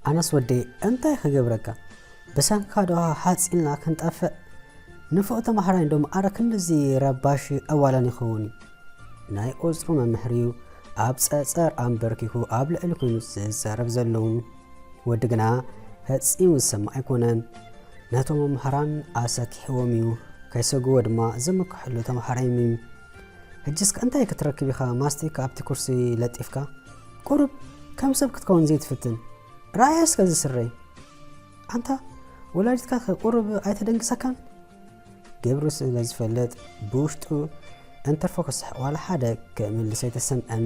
ኣነስ ወደይ እንታይ ክገብረካ? ብሰንካ ዶ ሓጺልና ክንጠፍእ? ንፉዕ ተማሃራይ እንዶ መዓረ ክንድዚ ረባሺ ኣዋላን ይኸውን እዩ። ናይ ቁጽሩ መምህር እዩ ኣብ ጸጸር ኣንበርኪኹ ኣብ ልዕሊ ኮይኑ ዝዛረብ ዘሎ። ወዲ ግና ፈጺሙ ዝሰምዕ ኣይኮነን። ነቶም መምህራን ኣሰኪሕዎም እዩ። ከይሰግዎ ድማ ዝምክሕሉ ተማሃራይ እዩ። ሕጂ እስከ እንታይ ክትረክብ ኢኻ ማስቲካ ኣብቲ ኩርሲ ለጢፍካ? ቁሩብ ከም ሰብ ክትከውን ዘይትፍትን? ረኣያ እስከ እዚ ስረይ። ኣንታ ወላዲትካ ከ ቁሩብ ኣይተደንግሰካን? ገብሩ ስለ ዝፈልጥ ብውሽጡ እንትርፎ ክስሕቕ ዋላ ሓደ ክምልስ ኣይተሰምዐን።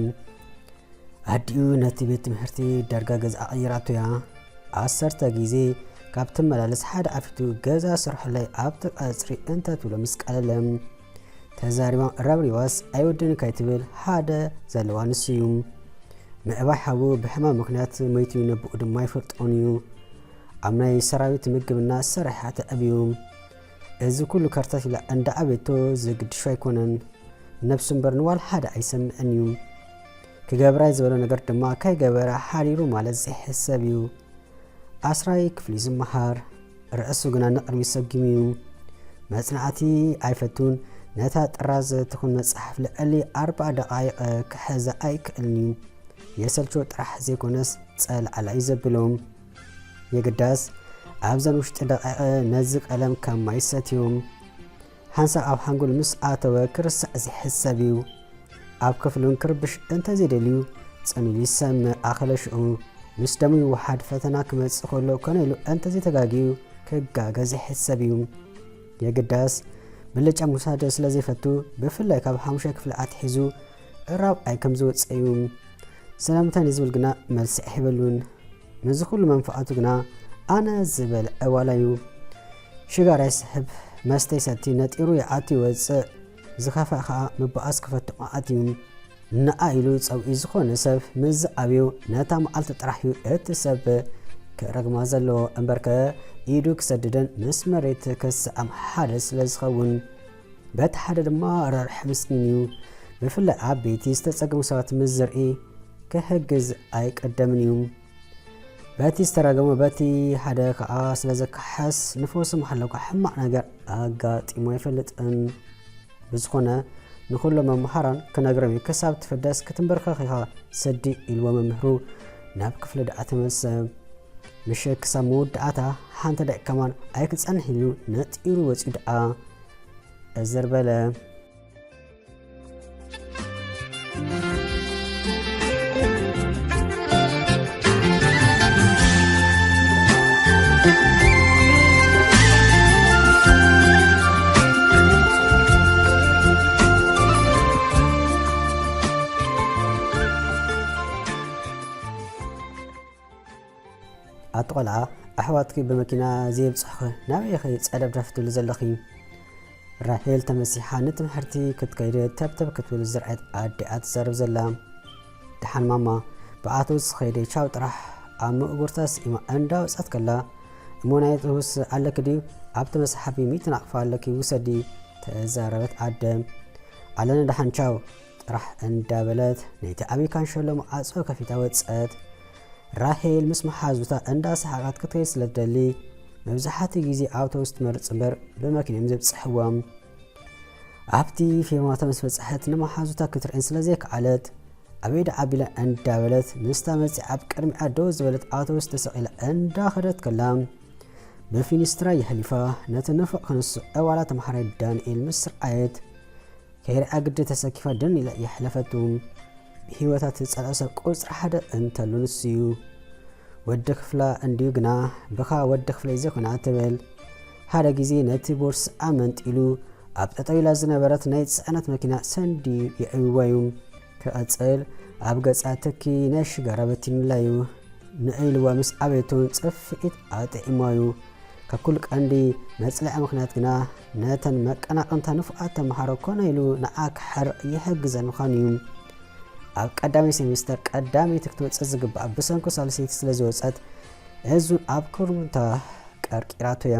ኣዲኡ ነቲ ቤት ትምህርቲ ዳርጋ ገዛ ኣቐይራቶ እያ። ዓሰርተ ግዜ ካብ ትመላለስ ሓደ ዓፊቱ ገዛ ስርሑለይ ኣብቲ ቀጽሪ እንተ ትብሎ ምስ ቀለለ። ተዛሪባ ረብሪባስ ኣይወድን ከይትብል ሓደ ዘለዋ ንሱ እዩ። ምዕባይ ሓዉ ብሕማም ምኽንያት መይቱ ነብኡ ድማ ይፈልጦን እዩ። ኣብ ናይ ሰራዊት ምግብና ሰሪሓ ተዕብዩ። እዚ ኩሉ ከርተት ኢላ እንዳ ኣቤቶ ዘግድሾ ኣይኮነን። ነብሱ እምበር ንዋል ሓደ ኣይሰምዕን እዩ። ክገብራይ ዝበሎ ነገር ድማ ከይገበረ ሓዲሩ ማለት ዘይሕሰብ እዩ። ኣስራይ ክፍሊ ዝመሃር ርእሱ ግና ንቕድሚት ሰጊሙ እዩ። መጽናዕቲ ኣይፈቱን። ነታ ጥራዝ ትኹን መጽሓፍ ልዕሊ ኣርባዓ ደቓይቕ ክሕዛ ኣይክእልን እዩ። የሰልችዎ ጥራሕ ዘይኮነስ ጸልዓላ እዩ ዘብሎም። የግዳስ ኣብዘን ውሽጢ ደቓይቕ ነዚ ቀለም ከም ማይ ሰትዮም። ሓንሳብ ኣብ ሓንጎል ምስ ኣተወ ክርስዕ ዝሕሰብ እዩ። ኣብ ክፍሉን ክርብሽ እንተዘይደልዩ ጸኒሉ ይሰምዕ ኣኸለ ሽዑ ምስ ደሙ ይወሓድ ፈተና ክመጽእ ከሎ ኮነ ኢሉ እንተዘይተጋግዩ ክጋገ ዝሕሰብ እዩ። የግዳስ ብልጫ ምውሳድ ስለ ዘይፈቱ ብፍላይ ካብ ሓሙሻይ ክፍሊ ኣትሒዙ ራብዓይ ከም ዝወጽእ እዩ። ስለምንታይ ንዝብል ግና መልሲ ኣይህበሉን። ነዚ ኩሉ መንፍዓቱ ግና ኣነ ዝበልዐ ዋላ እዩ። ሽጋራ ይስሕብ፣ መስተ ይሰቲ፣ ነጢሩ ይኣቱ ይወጽእ፣ ዝኸፍኣ ኸኣ ምብኣስ ክፈቱ መዓት እዩ። ንዓ ኢሉ ጸውዒ ዝኾነ ሰብ ምስ ዝኣብዮ ነታ መዓልቲ ጥራሕ እዩ እቲ ሰብ ክረግማ ዘለዎ እምበርከ ኢዱ ክሰድደን ምስ መሬት ክስዓም ሓደ ስለ ዝኸውን። በቲ ሓደ ድማ ርሕሩሕ ምስኪን እዩ። ብፍላይ ዓበይቲ ዝተጸገሙ ሰባት ምስ ዝርኢ ክሕግዝ ኣይቀደምን እዩ። በቲ ዝተረገመ በቲ ሓደ ከኣ ስለ ዘካሕስ ንፈውሲ መሓለኳ ሕማቕ ነገር ኣጋጢሞ ኣይፈልጥን። ብዝኾነ ንኹሎም መምሃራን ክነግሮም እዩ። ክሳብ ትፍደስ ክትንበርከኽ ኢኻ ስዲ ኢልዎ መምህሩ ናብ ክፍሊ ደኣ ተመልሰ። ምሸት ክሳብ መወዳእታ ሓንቲ ደቂቕ ከማን ኣይክጸንሕ ኢሉ ነጢሩ ወጺኡ ደኣ እዝር በለ። ኣቲ ቆልዓ፣ ኣሕዋትኪ ብመኪና ዘየብጽሑኺ ናበይ ኢኺ ጸደፍደፍ ትብሊ ዘለኺ? ራሄል ተመሲሓ ንትምህርቲ ክትከይድ ተብተብ ክትብል ዝረኣየት ኣዲኣ ትዛረብ ዘላ። ደሓን ማማ፣ ብኣውቶቡስ ከይደ ቻው ጥራሕ። ኣብ ምእጉርታ ስኢማ እንዳወጸት ከላ፣ እሞ ናይ ኣውቶቡስ ኣለኪ ድዩ? ኣብቲ መስሓቢ ሚእቲ ናቕፋ ኣለኪ ውሰዲ፣ ተዛረበት ኣደ። ኣለና ደሓን ቻው ጥራሕ እንዳበለት ነቲ ዓብዪ ካንሸሎ መዓጾ ከፊታ ወጸት። ራሄል ምስ መሓዙታ እንዳሰሓቐት ክትከይድ ስለ ትደሊ፣ መብዛሕትኡ ግዜ ኣውቶቡስ ትመርጽ እምበር ብመኪና እዮም ዘብጽሕዎም። ኣብቲ ፌርማታ ምስ በጽሐት ንመሓዙታ ክትርእየን ስለ ዘይከኣለት፣ ኣበይ ደኣ ኣቢላ እንዳበለት ምስታ መጺኣ ኣብ ቅድሚኣ ደው ዝበለት ኣውቶቡስ ተሰቒላ እንዳኸደት ከላ፣ ብፊኒስትራ የሕሊፋ ነቲ ንፉዕ ክንሱ ዕዋላ ተምሃራይ ዳንኤል ምስ ረኣየት፣ ከይርኣ ግዲ ተሰኪፋ ደን ኢላ የሕለፈቱ። ብህይወታ ትጸልኦ ሰብ ቁጽሪ ሓደ እንተሎ ንሱ እዩ። ወዲ ክፍላ እንድዩ ግና ብኻ ወዲ ክፍለይ ዘይኮነ ኣትበል። ሓደ ግዜ ነቲ ቦርስኣ መንጢሉ ኣብ ጠጠው ኢላ ዝነበረት ናይ ጽዕነት መኪና ሰንድዩ የዕብዋ እዩ። ክቐጽል ኣብ ገጻ ትኪ ናይ ሽጋራ በቲኑላ እዩ። ንዒልዋ ምስ ዓበየቶን ጽፍዒት ኣጥዒሞ እዩ። ካብ ኩሉ ቀንዲ መጽለዒ ምኽንያት ግና ነተን መቀናቕንታ ንፉዓት ተምሃሮ ኮነ ኢሉ ንዓ ክሓርቕ ይሕግዘን ምዃኑ እዩ። ኣብ ቀዳመይ ሴሚስተር ቀዳመይቲ ክትወጽእ ዝግባኣ ብሰንኩ ሳልሰይቲ ስለ ዝወጸት እዙን ኣብ ኩርምታ ቀርቂራቶ እያ።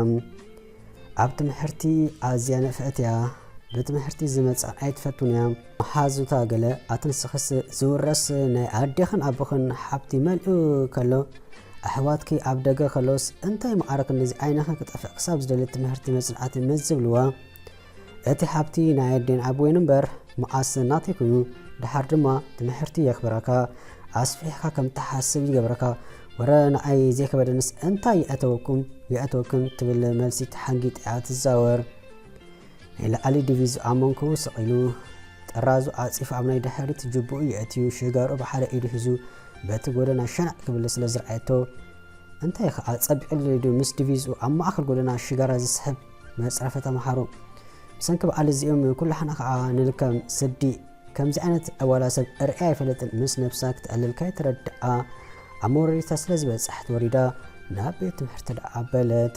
ኣብ ትምህርቲ ኣዝያ ንፍዕቲ እያ። ብትምህርቲ ዝመጽኣ ኣይትፈቱን እያ። መሓዙታ ገለ ኣትንስኽስ ዝውረስ ናይ ኣዴኽን ኣቦኽን ሓብቲ መልኡ ከሎ ኣሕዋትኪ ኣብ ደገ ከሎስ እንታይ ማዕረ ክንድዚ ዓይንኺ ክጠፍእ ክሳብ ዝደሊ ትምህርቲ መጽናዕቲ ምስ ዝብልዋ፣ እቲ ሃብቲ ናይ ኣዴን ኣቦይን እምበር መዓስ ናተይ ኮይኑ፣ ደሓር ድማ ትምህርቲ የኽብረካ፣ ኣስፊሕካ ከም ትሓስብ ይገብረካ። ወረ ንዓይ ዘይከበደንስ እንታይ የእተወኩም የእተወክን ትብል መልሲ ተሓንጊጣ እያ ትዛወር። ናይ ላዕሊ ዲቪዙ ኣብ መንኮቡ ሰቒሉ፣ ጥራዙ ዓጺፉ ኣብ ናይ ድሕሪት ጅቡኡ የእትዩ፣ ሽጋርኡ ብሓደ ኢዱ ሒዙ በቲ ጎደና ሸናዕ ክብል ስለ ዝረኣየቶ፣ እንታይ ኸኣ ጸቢቑ ኢሉ ምስ ዲቪዙ ኣብ ማእከል ጎደና ሽጋራ ዝስሕብ መጽረፊ ተመሃሮ። ብሰንኪ በዓል እዚኦም ኩላሕና ኸኣ ንልከም ስዲ። ከምዚ ዓይነት ኣዋላ ሰብ ርእያ ኣይፈልጥን። ምስ ነብሳ ክተዕልል ከይተረድኣ ኣብ መወረዲታ ስለ ዝበጽሐት ወሪዳ ናብ ቤት ትምህርቲ ደኣ ኣበለት።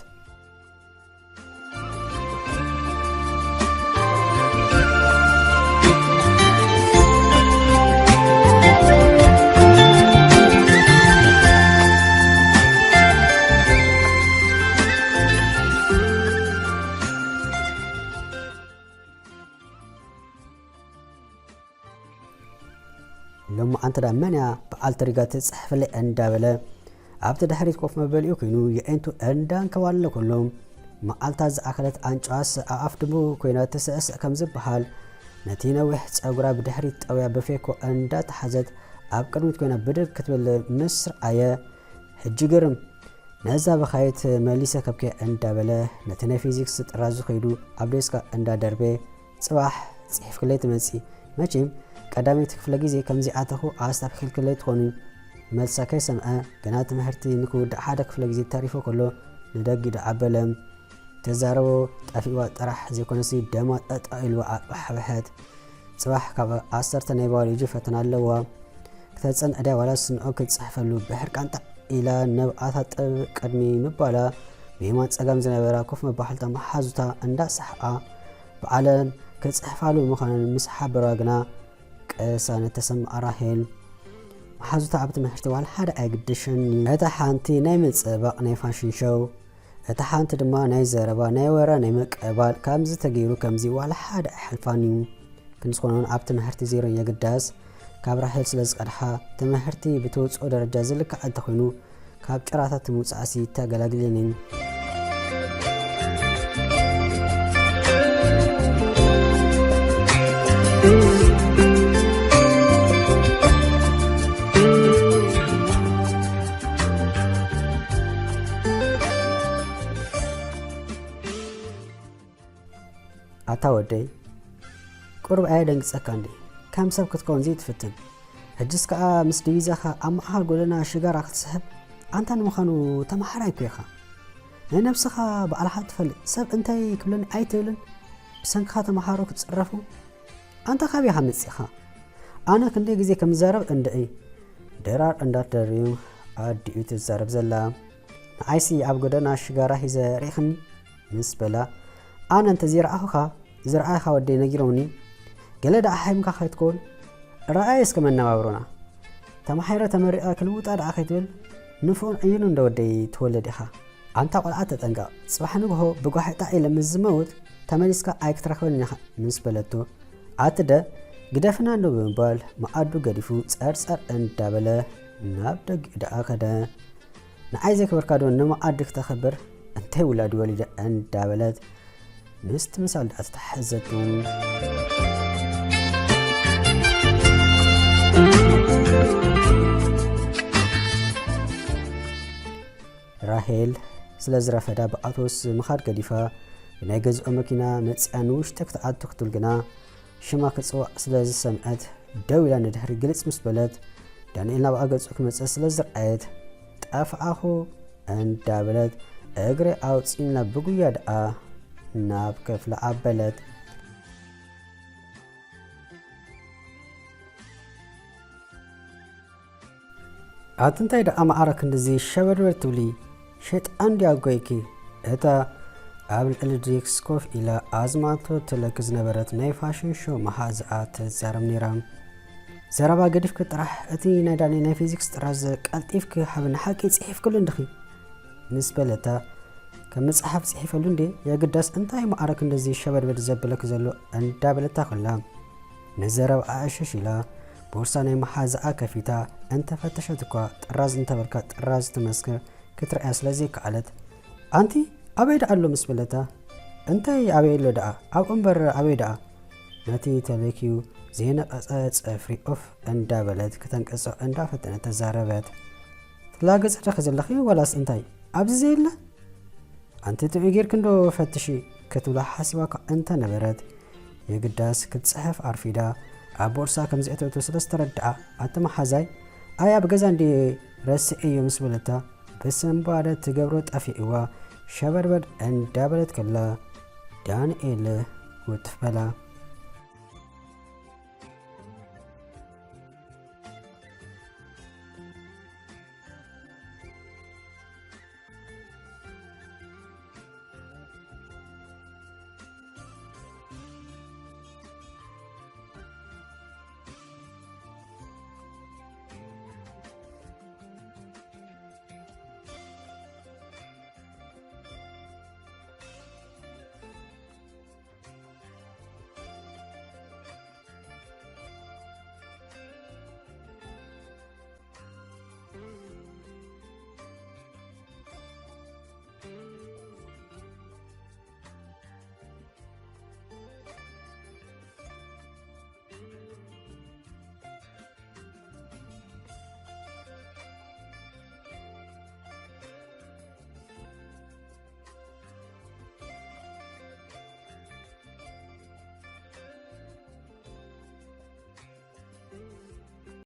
ሎማዓንቲ ደኣ መን እያ በዓልቲ ሪጋ ትጽሕፍለይ እንዳበለ ኣብቲ ድሕሪት ኮፍ መበሊኡ ኮይኑ የዒንቱ እንዳንከባለለ ከሎ፣ መዓልታ ዝኣኸለት ኣንጫዋስ ኣኣፍ ድሙ ኮይና ትስዕስዕ ከም ዝበሃል፣ ነቲ ነዊሕ ጸጉራ ብድሕሪት ጠውያ ብፌኮ እንዳተሓዘት ኣብ ቅድሚት ኮይና ብድግ ክትብል ምስ ረኣየ፣ ሕጂ ግርም፣ ነዛ በኻይት መሊሰ ከብክያ እንዳበለ ነቲ ናይ ፊዚክስ ጥራዙ ከይዱ ኣብ ዴስካ እንዳደርበየ፣ ጽባሕ ጽሒፍክለይ ትመጺ። መቸም ቀዳመይቲ ክፍለ ግዜ ከምዚኣተኹ ኣስታኺልክለይ ትኾኒ። መልሳ ከይሰምዐ፣ ገና ትምህርቲ ንክውዳእ ሓደ ክፍለ ግዜ ተሪፉ ከሎ ንደጊ ደኣ ኣበለ። ተዛረቦ ጠፊእዋ ጥራሕ ዘይኮነሲ ደማ ጠጠው ኢልዋ ኣቕባሕበሐት። ጽባሕ ካብ ዓሰርተ ናይ ባዮሎጂ ፈተና ኣለዋ። ክተጽንዕ ድያ ዋላስ ንዑ ክትጽሕፈሉ? ብሕርቃን ጣዕ ኢላ ነብኣ ታጥብ ቅድሚ ምባላ፣ ብየማን ጸጋም ዝነበራ ኮፍ መባሕልታ መሓዙታ እንዳሰሓቓ ባዕለን ክጽሕፋሉ ምዃነን ምስ ሓበራ ግና ቅሳነት ተሰምዓ ራሄል። መሓዙታ ኣብ ትምህርቲ ዋላ ሓደ ኣይግድሽን እዩ። እታ ሓንቲ ናይ ምጽባቕ ናይ ፋሽን ሾው፣ እታ ሓንቲ ድማ ናይ ዘረባ፣ ናይ ወረ፣ ናይ ምቅባል፣ ከምዚ ተገይሩ ከምዚ ዋላ ሓደ ኣይሓልፋን እዩ። ክንዝኾነውን ኣብ ትምህርቲ ዜሮ የግዳስ ካብ ራሄል ስለ ዝቀድሓ፣ ትምህርቲ ብትወጽኦ ደረጃ ዝልካዕ እንተኾይኑ፣ ካብ ጭራታት ምውጻእሲ ተገላግልን እዩ። ኣታ ወደይ፣ ቁሩብ ኣየደንግጸካ እንዴ? ከም ሰብ ክትከውን ዘይትፍትን። ሕጅስ ከኣ ምስ ዲቪዛኻ ኣብ ማእከል ጎደና ሽጋራ ክትስሕብ፣ ኣንታ ንምዃኑ ተመሃራይ እኮ ኢኻ። ናይ ነብስኻ ባዕልኻ ትፈልጥ፣ ሰብ እንታይ ክብለኒ ኣይትብልን፣ ብሰንክኻ ተመሃሮ ክጽረፉ። ኣንታ ካበይ ኢኻ መጺእኻ? ኣነ ክንደይ ግዜ ከም ዝዛረብ እንድዒ። ድራር እንዳትደርብዩ ኣዲኡ ትዛረብ ዘላ። ንዓይሲ ኣብ ጎደና ሽጋራ ሒዘ ርኢኽኒ? ምስ በላ፣ ኣነ እንተ ዘይረኣኹኻ፣ ዝረኣኻ ወደይ ነጊሮምኒ። ገለ ደኣ ሓይምካ ከይትከውን፣ ረኣየ እስከ መነባብሮና። ተማሒረ ተመሪቐ ክልውጣ ደኣ ከይትብል፣ ንፉዕን ዕዩንን ዶ ወደይ ትወልድ ኢኻ? ኣንታ ቆልዓ ተጠንቀቕ፣ ጽባሕ ንግሆ ብጓሒ ጣዕ ኢለ ምስ ዝመውት፣ ተመሊስካ ኣይክትረኽበንን ኢኻ፣ ምስ በለቶ፣ ኣትደ ግደፍና እንዶ ብምባል መኣዱ ገዲፉ ጸርጸር እንዳበለ ናብ ደጊኡ ደኣ ከደ። ንዓይ ዘይክበርካ ዶ ንመኣዲ ክተኽብር? እንታይ ውላድ ወሊደ እንዳበለት ምስቲ ምሳል ደኣ ተታሕዘቱ። ራሄል ስለ ዝረፈዳ ብኣቶስ ምኻድ ገዲፋ ብናይ ገዝኦ መኪና መጺኣ ንውሽጢ ክትኣቱ ክትብል ግና ሽማ ክጽዋዕ ስለ ዝሰምዐት ደው ኢላ ንድሕሪ ግልጽ ምስ በለት፣ ዳንኤል ናብኣ ገጹ ክመጽእ ስለ ዝረኣየት፣ "ጠፍኣኹ" እንዳበለት እግሪ ኣውጺእና ብጉያ ደኣ ናብ ክፍላ ኣበለት። ኣቲ እንታይ ደኣ መዓረ ክንድዚ ሸበድበድ ትብሊ? ሸይጣን ድያ ጎይኪ? እታ ኣብ ልዕሊ ዴስክ ኮፍ ኢላ ኣዝማቶ ትለኪ ዝነበረት ናይ ፋሽን ሾው መሓዝኣ ትዛረብ ነይራ። ዘረባ ገዲፍኪ ጥራሕ እቲ ናይ ዳኒ ናይ ፊዚክስ ጥራዝ ቀልጢፍኪ ሃብኒ፣ ሓቂ ጽሒፍክሉ እንድኺ፣ ምስ በለታ፣ ከም መጽሓፍ ጽሒፈሉ እንዴ? የግዳስ እንታይ መዓረ ክንድዚ ሸበድበድ ዘብለኪ ዘሎ? እንዳበለታ ከላ፣ ንዘረባኣ ዕሽሽ ኢላ፣ ቦርሳ ናይ መሓዛኣ ከፊታ እንተፈተሸት እኳ ጥራዝ እንተበልካ ጥራዝ ትመስክር ክትርእያ ስለ ዘይከኣለት፣ ኣንቲ ኣበይ ደኣ ኣሎ ምስ በለታ፣ እንታይ ኣበይ ኣሎ ደኣ ኣብኡ እምበር ኣበይ ደኣ፣ ነቲ ተለክዩ ዘይነቐጸ ጽፍሪ ኡፍ እንዳበለት ክተንቅጾ እንዳፈተነት ተዛረበት። ትላገጺ ዲኺ ዘለኺ ዋላስ እንታይ ኣብዚ ዘየለ? ኣንቲ ጥዑይ ጌርኪ እንዶ ፈትሺ ክትብላ ሓሲባ እኳ እንተነበረት፣ የግዳስ ክትጽሕፍ ኣርፊዳ ኣብ ቦርሳ ከም ዘእተወቶ ስለ ዝተረድኣ፣ ኣቲ መሓዛይ ኣይ ኣብ ገዛ እንድየ ረሲዐዮ ምስ በለታ፣ ብስንባደ ትገብሮ ጠፊእዋ ሸበድበድ እንዳበለት ከላ ዳንኤል ውትፍ በላ።